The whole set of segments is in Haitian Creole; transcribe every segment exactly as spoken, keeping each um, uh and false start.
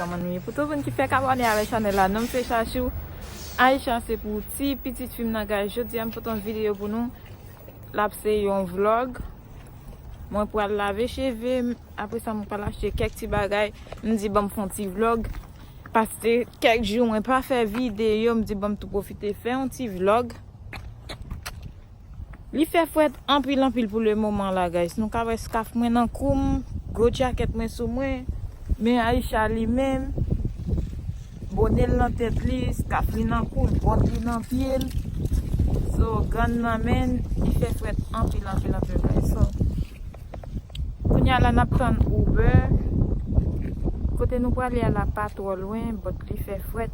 Manmi, pou tout moun ki fèk abòne avèk chanèl la, non m se Chachou. Aisha se pou ti pitit fi m nan, guys. Jodi a m pote yon videyo pou nou. L ap se yon vlog. Mwen pral lave cheve m, apre sa mwen pral achte kèk ti bagay. M di ban m fè yon ti vlog. Paske kèk jou mwen pa fè videyo, m di ban m tou pwofite fè yon ti vlog. Li fè frèt anpil, anpil pou le moman la, guys. Nou ka wè skaf mwen nan kou m, gwo djakèt mwen sou mwen. Men Aisha li menm, bone l nan tèt li, skaf li nan kou l, bòt li nan pye l. So, gann nan men l, li fè frèt anpil, anpil, anpil, guys. So, kounye a la, n ap tann Uber. Kote nou prale a la pa twò lwen, but li fè frèt.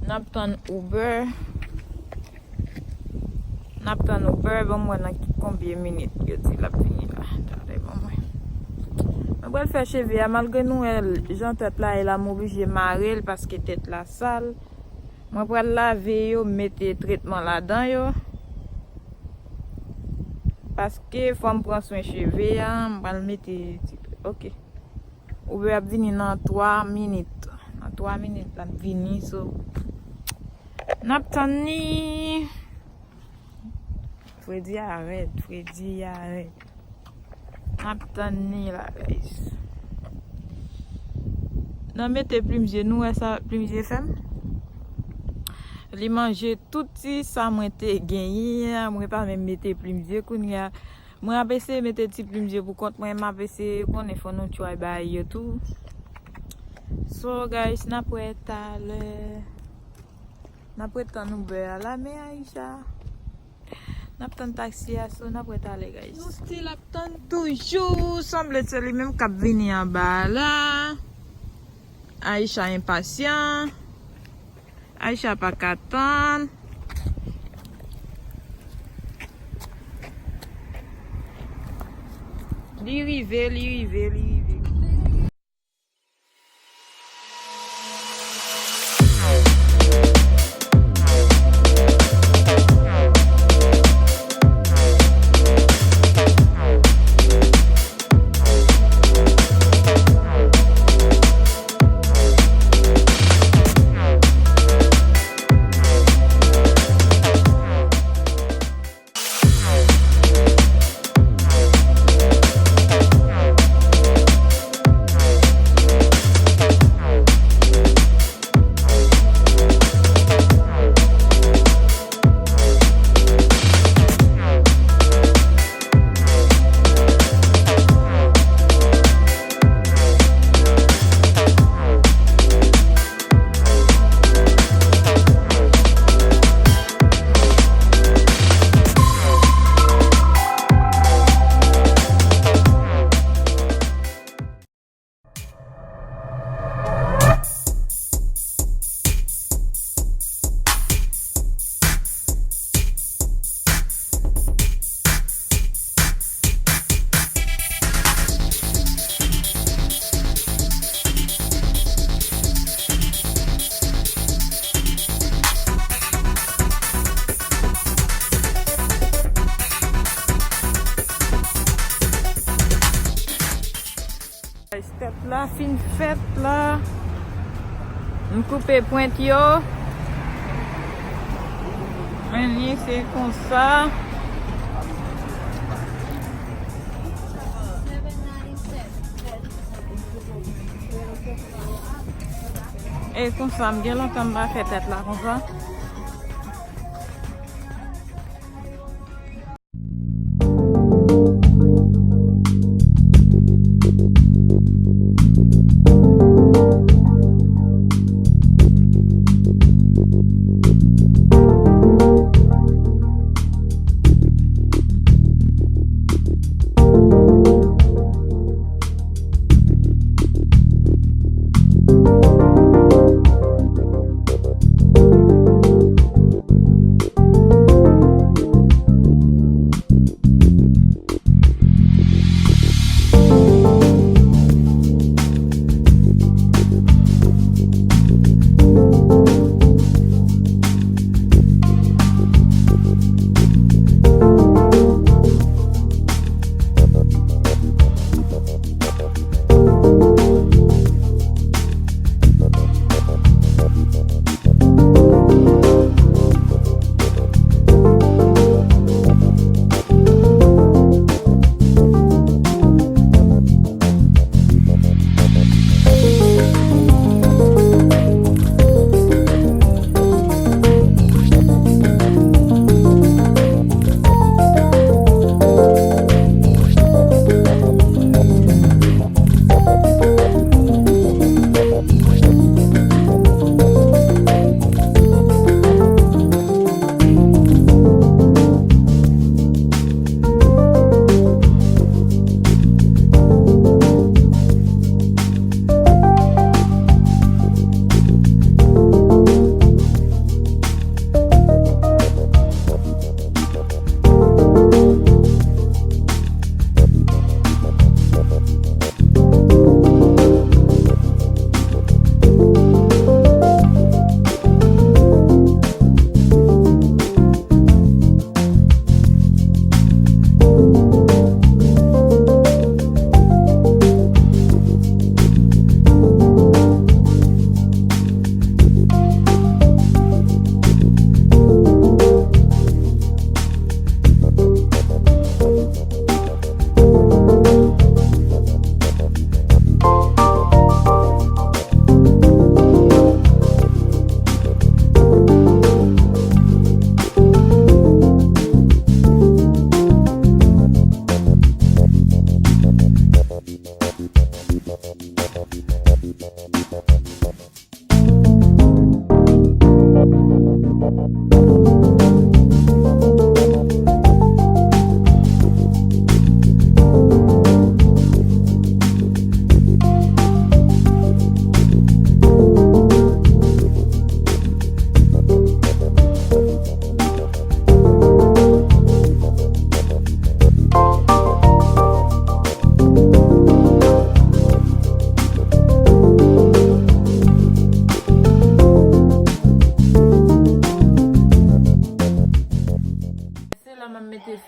N ap tann Uber. N ap tann Uber, ban m wè nan ki, konbyen minit yo di l ap vini la. Talè, ban m wè. Mwen pral fè cheve a, malgre nou wè l, jan tèt la ye la, m oblije mare l paske tèt la sal. Mwen pral lave yo, mete tretman ladan yo. Paske fò m pran swen cheve a, m pral mete ti, ok. Uber ap vini nan twa minit. Nan twa minit l ap vini, so. N ap tann li. Fredi a rèd, Fredi a rèd. N ap tann li la, guys. Nan mete plim zye, nou wè sa plim zye fè m? Li manje tout ti sa mwen te genyen an, mwen pa menm mete plim zye kounye a. Mwen ap eseye mete ti plim zye pou kont mwen, m ap eseye konnen fò nou try bagay yo tou. So, guys, n ap wè talè. N ap ret tann Uber a la, men Aisha. N ap tann taksi a, so n ap wè talè, guys. Nou still ap tann toujou. Sanble se li menm k ap vini anba a la. Aisha enpasyan. Aisha pa ka tann. Li rive, li rive, li rive. Tèt la fin fèt la. M koupe pwent yo. Anyen, se konsa. E konsa, m gen lontan m pa fè tèt la konsa.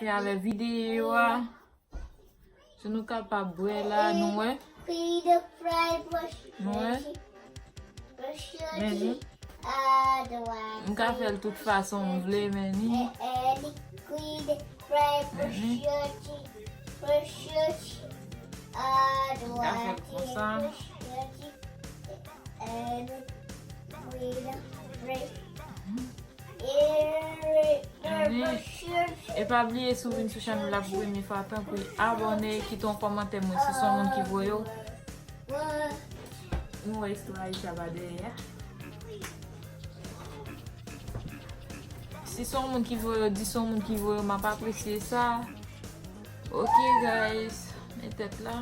Avè videyo a. Si nou kapab wè la, nou wè. Nou wè. Men ni. M ka fè l tout fason m vle, men ni. Men ni. M ka fè l konsa. Men ni. E pa bliye, si w vin sou chanèl la pou premye fwa, tanpri abòne, kite yon kòmantè mwen si se yon moun ki voye w. Nou wè istwa Aisha ba dèyè a. Si se yon moun ki voye w, di se yon moun ki voye w, m ap apresye sa. Ok, guys. Men tèt la.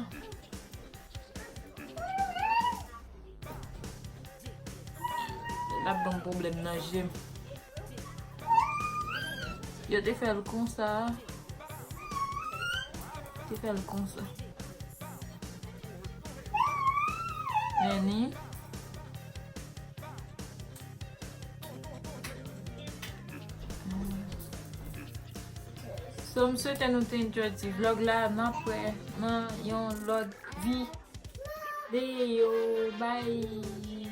L ap ban m pwoblèm nan je m. Yo te fè l konsa. Te fè l konsa. Men ni. So, m swete nou te enjoy ti vlog la. N ap wè nan yon lòt videyo. Bye.